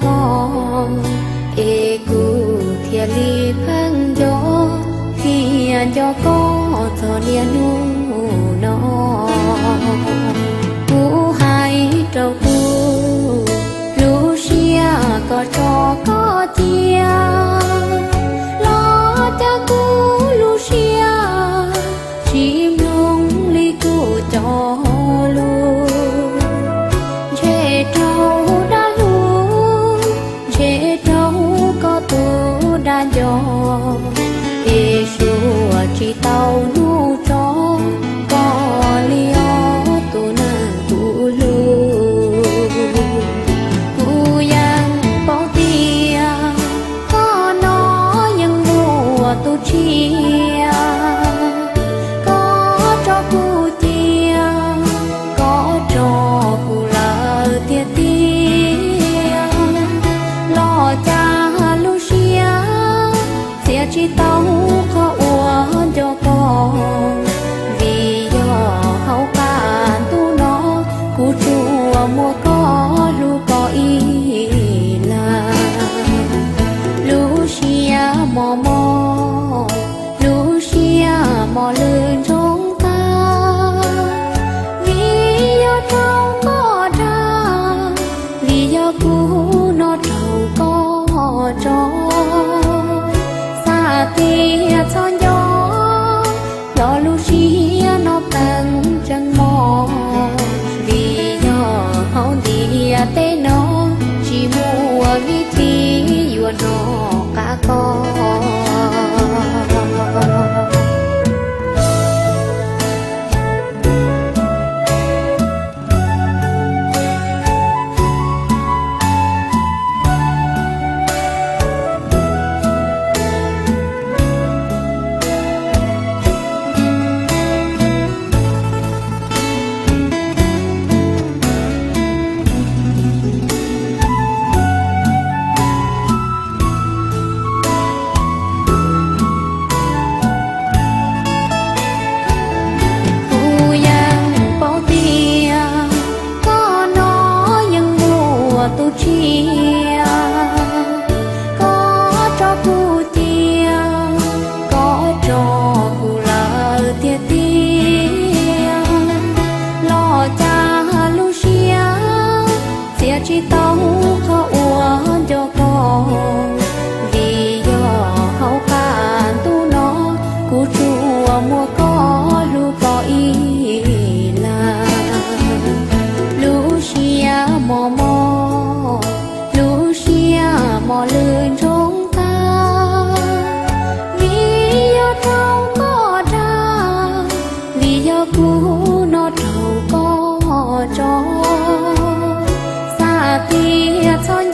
koj, es kuv thiaj li pheej nco, thiaj nco koj txog niaj hnub no. Kuv hais rau kuv lub siab kom tso koj cia, los cas kuv lub siab tsis mloog li kuv cov lus. Ntshe raug dab lus, ntshe raug koj tus dab ncog, es suav tsis tau hnub tso koj li os tus neeg kuv hlub. Kuv yeej paub tias koj no yeej muaj tus tshiab, koj tso kuv cia, koj tso kuv lawm tiag tiag. Los cas lub siab txiav tsis tau qhov uas nco koj, vim yog hauv qab ntuj no kuv tsuas muaj koj hlub koj ib leeg. Lub siab mos mos, lub siab mos lwj ntsoov tag, vim yog raug koj dag, vim yog kuv no raug koj tso. Xav tias txhob nco, los lub siab no pleev tseem mos, vim yog hauv ntiaj teb no tsis muaj vib thib yuav hnov qab koj. Kuv yeej paub tias koj no yeej muaj tus tshiab, koj tso kuv cia, koj tso kuv lawm tiag tiag. Los cas lub siab txiav tsis tau qhov uas nco koj, vim yog hauv qab ntuj no kuv tsuas muaj koj hlub koj ib leeg. Lub siab mos mos, lub siab mos lwj ntsoov tag, vim yog raug koj dag, vim yog kuv no raug koj tso. Xav tias txhob